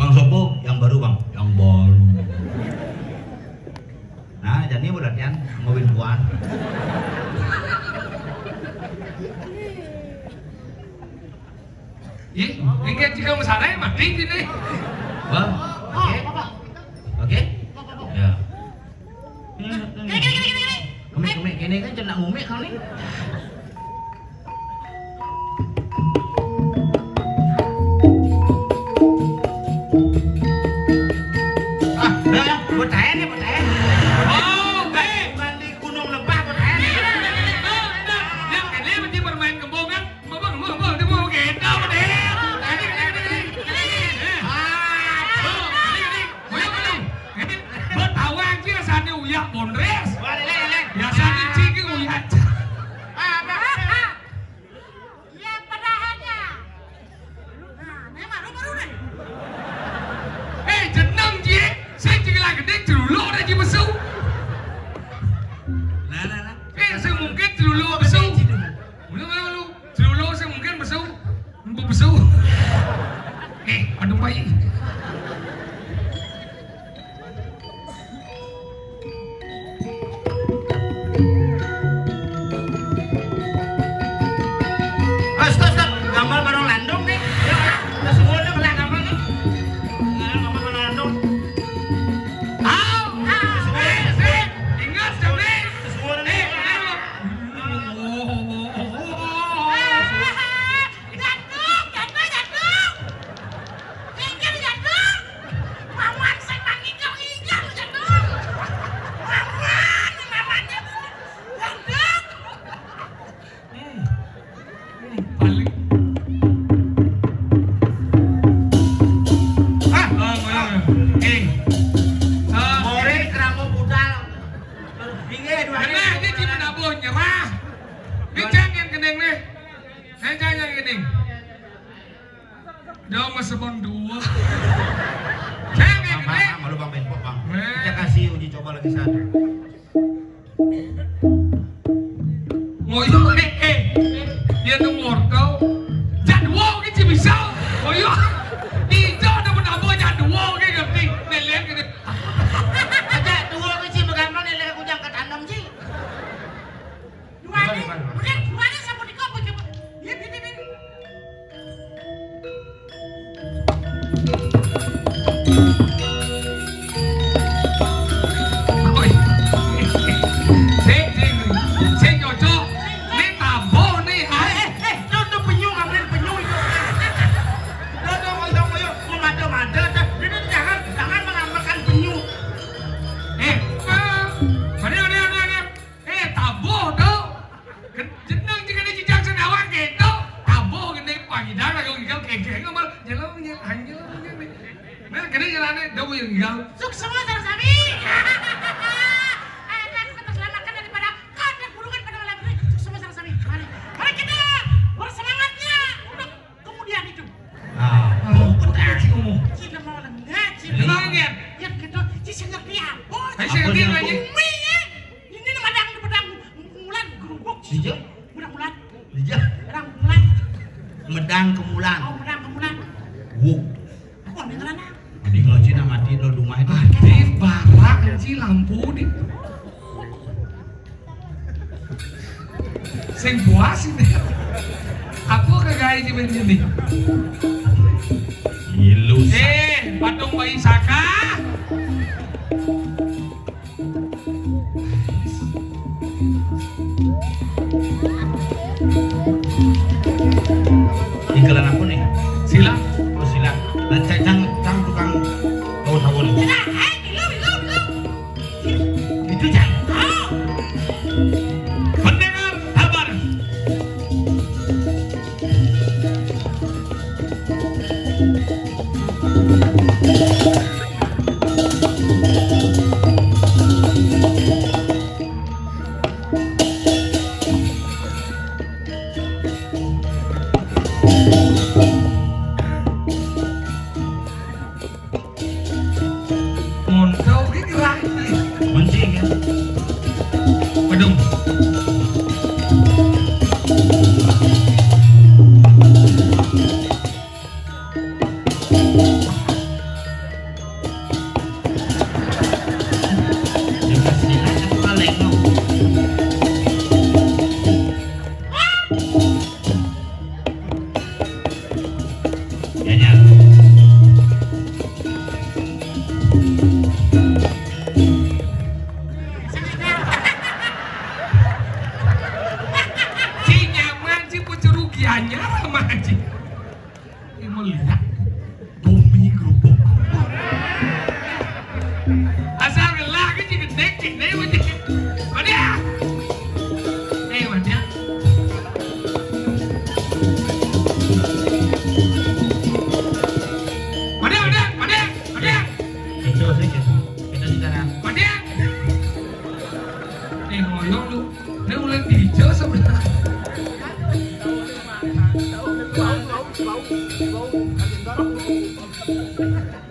Bang Sopo, yang baru, Bang. Yang baru. Nah, jadi udah latihan mau bin puan. Ih, ini jika mesara mati gini. Bang, oke. Oke. Ya. Kemik, kemik, kene kan cenak ngumik kau ni. Ah, dah, dah, buat saya ni, buat saya. Oh, baik. Mandi Gunung Lebah, buat saya ni. Nah, nah, nah. Yang kene mesti bermain kembang kan? Mau, mau, mau, mau, dia mau gendong, deh. Tadi, tadi, tadi. Ah, tuh, tadi, tadi. Uyak mana? Ini bertawang sih, rasanya uyak bondres. Wah, lele, lele. Biasanya ciki uyak. Ah, apa? Ya, padahalnya. Nah, ini baru, baru deh. Eh, jeneng, Ji. Saya juga lagi gede, jeruluk deh, Ji, mesu. Nah, nah, nah. Eh, saya mungkin jeruluk mesu. Udah, udah, udah. Jero sing mungkin mesu. Mbok mesu. Eh, aduh, bayi. Eh, stop, stop, Eh, ini cuma nabuh nyerah. Ini jangan kening nih. Saya jangan kening. Dong, mas, sebon dua. Jangan kening. Malu, Bang, bengkok, Bang. Eh. Kita kasih uji coba lagi satu. Ngoyo, eh, eh. Yén nu morto. Jadwo ki ci bisa. Ngoyo. Ijo ada menapa jadwo ki ngerti. Lélén gitu. Aja dua ki ci begambar lélén aku jang ketanem ci. Duane, udah duane sapunika apa coba? Ya, ya, ya, ya. Oi. Sing, sing, sing cocok. Nek tabuh nih, ah. Eh, eh, eh, tuh, tuh penyu, ngambil penyu itu. Tuh, tuh, ngoyo, ngoyo, mau mada-mada, tuh. Ini jangan, jangan mengamalkan penyu. Eh, eh, mana, mana, mana, mana? Eh, tabuh tuh. Jeneng jika ada jejak senawang gitu. Tabuh gede pangidang lagu gigal kegeng amal. Nyelong, nyelong, nyelong, nyelong. Nah, kene nyelane, dah yang gigal. Suksma sareng sami. Anak kita selamatkan daripada kandak burungan pada malam ini. Suksma sareng sami. Mari. Mari kita bersemangatnya untuk kemudian itu. Ah, oh, betul sih ngomong. Cina mau lengah, cina. Lengah, ya? Ya, gitu. Ci sing ngerti apa? Ayo, sing ngerti apa, Ci? Bumi, ya. Ini nih medang, medang mulan, gerubuk. Iya. Medang mulan. Iya. Medang mulan. Medang ke mulan. Oh, medang ke mulan. Wuk. Apa nih ngerana? Di kalau Cina mati, lo rumah itu. Adi, barak, Ci, lampu, di. Sing puas ini. Aku kagak ini ini. Ilu. Eh, patung bayi saka. Igelan aku nih. Sila. Oh, sila. Lah, cang, cang, cang tukang tahu tahu nih. Sila, eh, ilu, ilu, ilu. Itu, cang. Pendengar, sabar. Monto ki gerak. Mancing, ya. Padung. Si nyaman, si pucuk rugi anyar sama aja. Ini melihat bumi gerubuk. Asal ngelah ke cik gedek, cik gedek, cik. Wadah. Eh, wadah. Wadah, wadah, wadah, wadah. Kecil sih, kecil. Kita di sana. Wadah. Eh, ngoyong lu. Ini mulai hijau sebenarnya.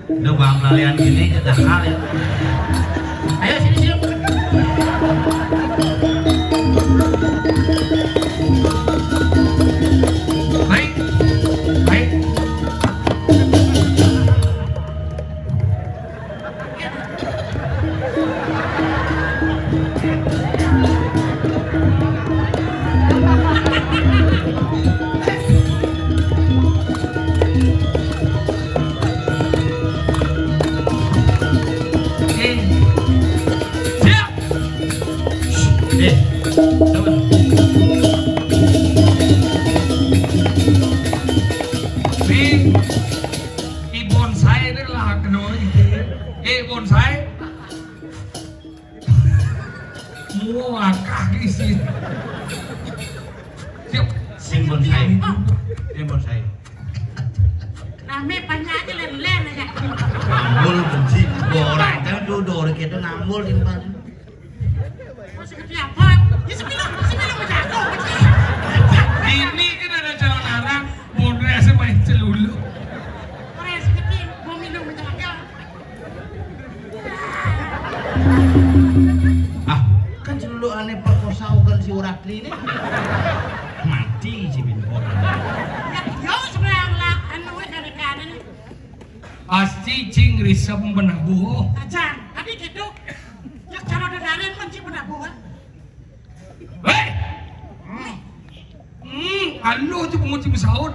Udah bang pelalian gini aja dah hal ya. Ayo sini sini. Baik. Baik. Eh. Siap. Eh. Sabar. Nih. Ki bonsai deh lah, kena gitu. Ki bonsai. Muakah isi. Siap. Sing bonsai. Sing bonsai. Rame banyak aja, len-len aja. Nambul benci. Orang jangan duduk, orang kita nambul di depan. Masih kecil. Apa? Ya, semino, semino menjaga, Cing. Ini kan ada calon arang, modal saya main celulu. Orang seperti mau minum menjaga. Ah, kan celulu ane perkosa ugal si Uratli ini. Mati si Binpon. Ya, yo, sebenarnya lah, anu, dari kanan. Pasti Cing Risem benabuh. Ajan, tadi gitu. Ya, kalau ada Daren, kan Cing benabuh, kan? Hei! Hmm. Hmm, anu tu penguji pesawat.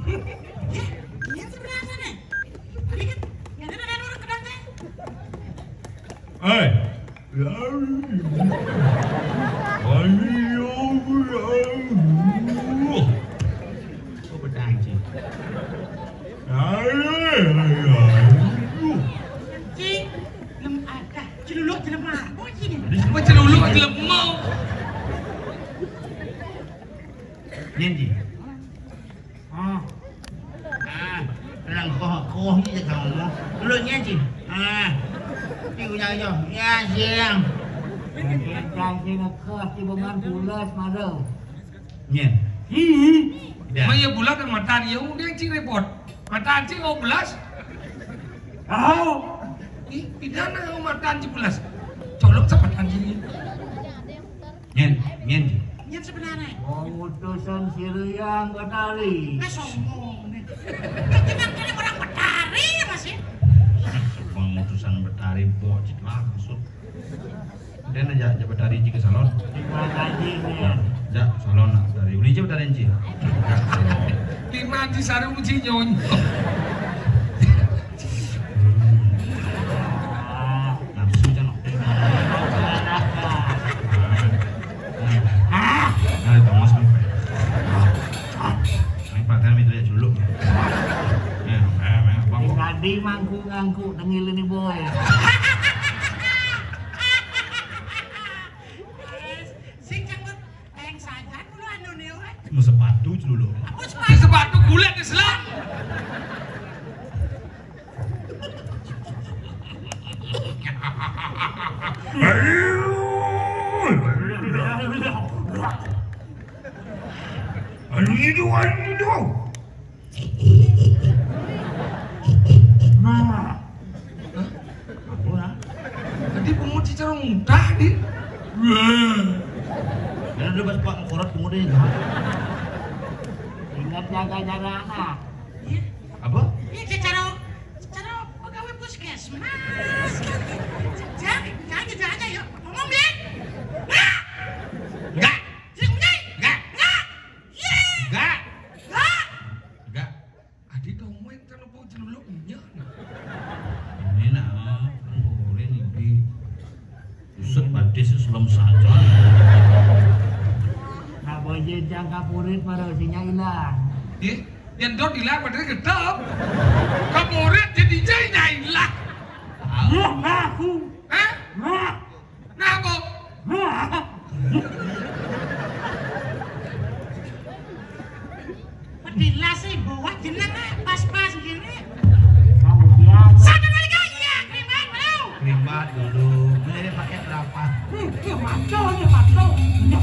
Ya, ya, sebenarnya nih. Tadi kan, ya, ada orang kedang, kan? Hei! Ayo, ayo. Kok bedang, Cing? Ayo, ayo, ayo. Cing, lem ada. Celuluk, celem apa, Cing? Apa celuluk, celem mau? Nyen, Cing. Ah. Ah, orang koh, koh ni je kau ngomong. Dulu nyen, Cing. Ah. Ni punya aja. Ya, siang. Yang Cing ngekos di beman pulas malu. Nyen. Hmm. Dah. Maya bulat dan matan ya, udah Cing repot. Matan Cing mau belas. Tahu. Ih, pidana matan Cing belas. Colok sama matan Cing. Nyen, nyen. Nyen sebenarnya. Wong utusan Siriang Betari. Nah, sombong nih. Kita kan orang Betari ya, Mas, ya? Wong utusan Betari, bocil lah, maksud. Dan aja, aja Betari jika salon. Terima kasih, ya. Ya, salon nak Betari. Uli aja Betari, Ci. Ya, salon. Lima di sarung, Ci, nyonyo. Nafsu jangan. Ah, nah, Thomas nih. Ini perhatian itu ya dulu. Ya, ya, ya, Bang. Tadi mangku ngangku tengil ini, boy. Sing cangkut, eh, sajan dulu anu nih, weh. Mau sepatu dulu. Apa sepatu? Sepatu kulit Islam. Anu itu, anu itu. Nah. Apa, nah? Tadi pungut si cara muntah, di. Wah. Karena dia pas pak mengkorot pungutnya. Ingat jaga jarak, nah. Iya. Apa? Iya, secara, secara pegawai puskesmas. Jangan, jangan, jangan, jangan, ya. Ngomong, deh. Enggak. Enggak. Sini, ngomong, deh. Enggak. Enggak. Iya. Enggak. Enggak. Enggak. Adi dong, wen, kan apa celuluk nya. Ini nah, kan boleh nih, Bi. Buset, badis selem saja. Nah, boje jangka purit baru sinya hilang. Ih, yang dot hilang padahal gedep. Kamurit jadi jainya hilang. Wah, aku. Hah? Wah. Nah, kok? Wah. Pedilas sih, bawa jeneng, eh, pas-pas gini. Kemudian. Satu lagi, iya, keribat, bro. Keribat dulu. Beli pakai berapa? Hmm, iya, macam, iya, macam. Iya.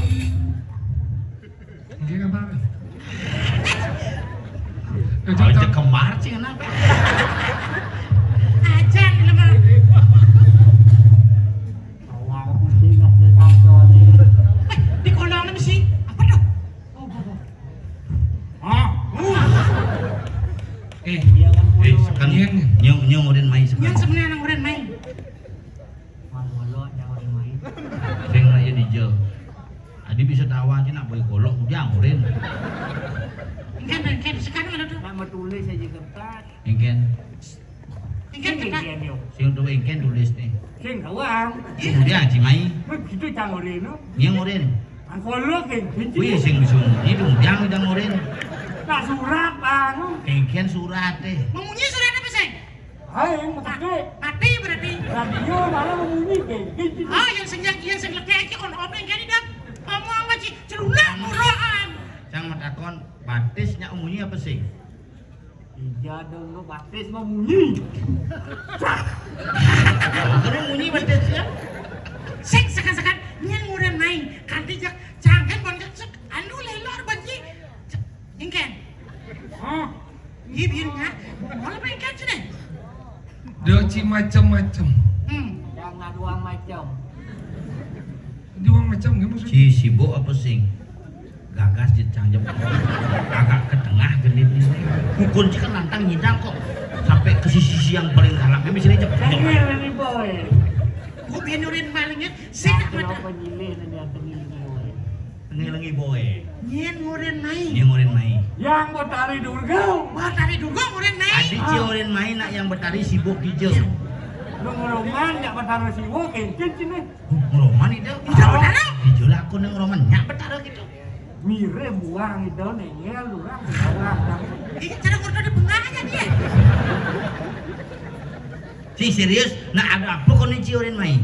Nggih, Pak. Aja kemar sih, kenapa? Aja, ini mah. Awal pusing, nggak ada satu nih. Eh, di kolong ini sih. Apa tuh? Oh, oh, oh. Ah, uh. Eh, eh, sekalian nyong, nyong udah main sekalian. Nyong sebenarnya nang udah main. Mang Bolo, nyong udah main. Sing raya dijel. Adi bisa tawa aja nak boy kolok, udah anggurin. Engken, engken, sekarang ada tuh. Nak metulis aja kertas. Engken. Engken, engken, kertas. Engken, yo. Sing tuh engken tulis nih. Sing doang. Udah aja main. Wih, gitu cang urin, no? Nyong urin. Angkolo, engken. Wih, sing bisa munyi dong, jangan udah ngurin. Nah, surat, anu. Engken surat, eh. Memunyi surat apa, sing? Hai, yang mati. Mati berarti. Radio malah memunyi, engken. Ah, yang sing, yang, yang sing lagi on off nih, jadi dah. Ngomong apa sih? Celulang, muroan. Cang matakon, batisnya munyi apa sih? Ija dong lo batis mah munyi. Cah. Kena munyi batis ya. Sing sekan-sekan nyén ngurin mai. Kanti jak cangkén bon cek anu lelor banci. Cek, ingkén. Oh, ini biar nya. Mau apa ingkén sini? Dia ci macem-macem. Hmm. Jangan dua macam. Dua macam gimana maksudnya? Ci sibuk apa sing? Gagas di cangjem. Agak ke tengah genit ni. Pukul cik kan lantang nyidang kok. Sampai ke sisi-sisi yang paling galak. Ini sini cek. Ini boy. Gua benurin malingnya. Sing nak mata. Apa nyilih dan dia tengil ni boy. Tengil lagi boy. Nyén ngurin mai. Nyén ngurin mai. Yang Betari Durga. Betari Durga ngurin mai. Adi ci ngurin mai nak yang Betari sibuk hijau. Lu ngeroman yang Betari sibuk kencing sini. Ngeroman itu. Itu benar. Dijolak aku nang ngeroman nyak Betara gitu. Mirip buang itu nengel orang bawah. Ini cara kudu di bengah aja dia. Si serius, nah ada apa kau ni ci urin mai?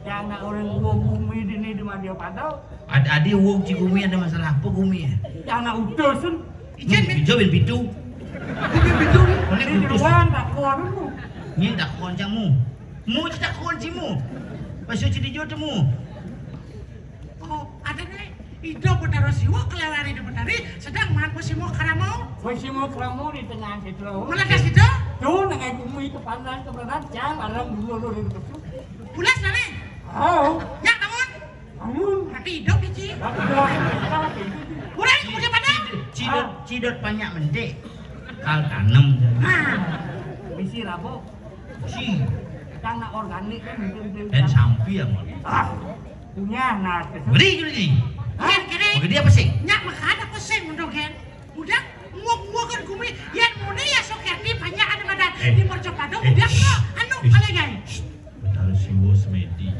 Yang nak orang gua bumi di ni di mana dia padau? Ada adi uang ci bumi ada masalah apa bumi ya? Yang nak utusan. Ijen bin. Ijen bin pitu. Bin pitu ni. Ini di luar tak kuat tu. Ni tak kuat jamu. Mu cita kunci mu. Pasu cita jo temu. Oh, ada ni. Ido Betara Siwa kelewar Ido Betari sedang maan Simo Karamo. Simo Karamo di tengah situ. Mana dah situ? Tu nang aku mui ke pandan ke berat jam alam dulu dulu di situ. Pulas dah ni. Oh. Ya bangun. Bangun. Tapi ido biji. Tapi dah. Kurang aku pada. Cidot cidot banyak mendik. Kal tanem. Nah. Bisi rabo. Si. Kan nak organik kan, betul-betul. Dan sampi ya mau. Ah, punya nah. Beri dulu ni. Hah? Kene. Bagi dia apa sih? Nyak makan apa sih untuk kan? Udah muak-muakan kumi. Yang muni ya sok yang di banyak ada badan. Eh. Di mercopado eh, udah kok anu kali gai. Taruh siwo semedi.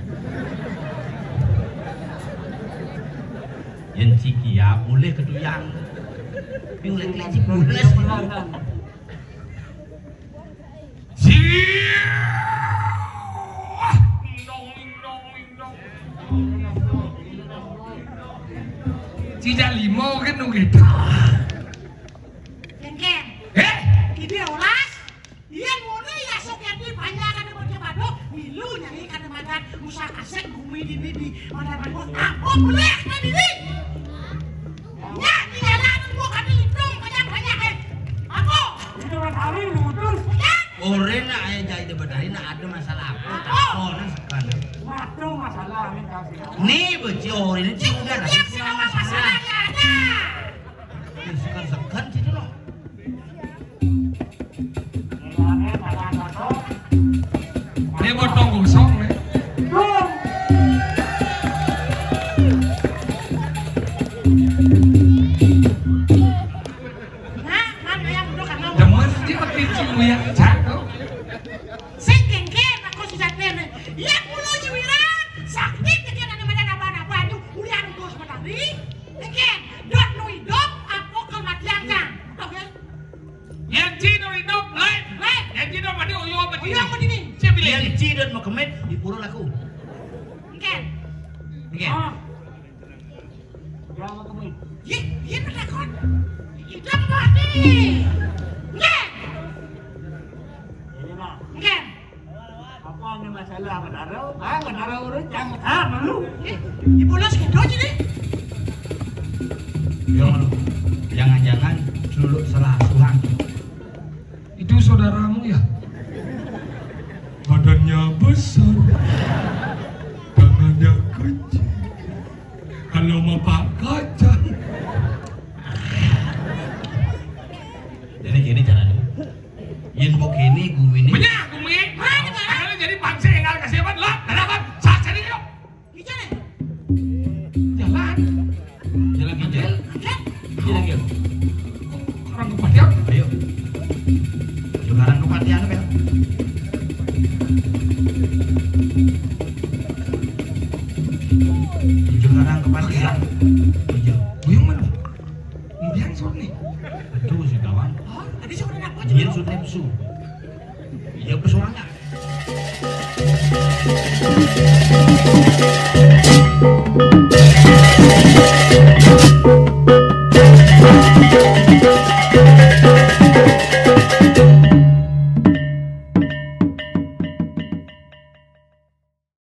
Yang ciki ya boleh ketuyang. Boleh kelinci boleh. Cijak limo kan nunggu. Kengkeng. Eh? Ide olas. Iya ngono ya sok ya di banyak kan mau coba do. Milu nyari kan makan musa kasek bumi di di di. Mana mau apa boleh kan ini? Ya, di jalan gua kami hitung banyak-banyak eh. Apa? Itu kan hari mutus. Ya. Ore nak aya jai de bedari nak ada masalah apa? Apa? Takon sekarang. Waduh, masalah ni kasih. Ni beci ore ni cik udah ada masalah. Ya ada. Sekan-sekan situ loh. Ini botong gosong ni. Nah, kan yang duduk kan. Demen dia pakai cium ya, cakep. Sing kengken aku sujatne. Ya kulo jiwira sakit kengken ada mana napa-napa aduh ulian bos matahari. Kengken dot nu hidup apa kematian kan. Oke. Yang ci nu hidup lain. Lain. Yang ci nu mati uyo mati. Uyo mati ni. Siapa lagi? Yang ci dot mau kemit di pura laku. Kengken. Kengken. Oh. Jangan kemit. Ye, ye penakut. Hidup mati. Nggih. Ini nah. Nggih. Apa ni masalah menara? Ah, menara urut yang ah malu. Eh, dibolos gitu aja deh. Ya, jangan-jangan dulu salah suang. Itu saudaramu ya? Badannya besar, tangannya kecil. Kalau mapak kacang. Jadi gini caranya. Yen mau kini gumi ini. Banyak gumi. Mana jadi bangsa yang nggak kasih apa? Lah, ada apa? Saat jadi yuk. Jalan. Jalan kijel. Jalan kijel. Orang kepatihan. Ayo. Sekarang kepatihan apa ya? Sekarang kepatihan. Iya. Buyung mana? Biang sore ni. Aduh, si kawan. Hah? Tadi sore nak apa? Iya, sore nepsu. Iya, pesuangan.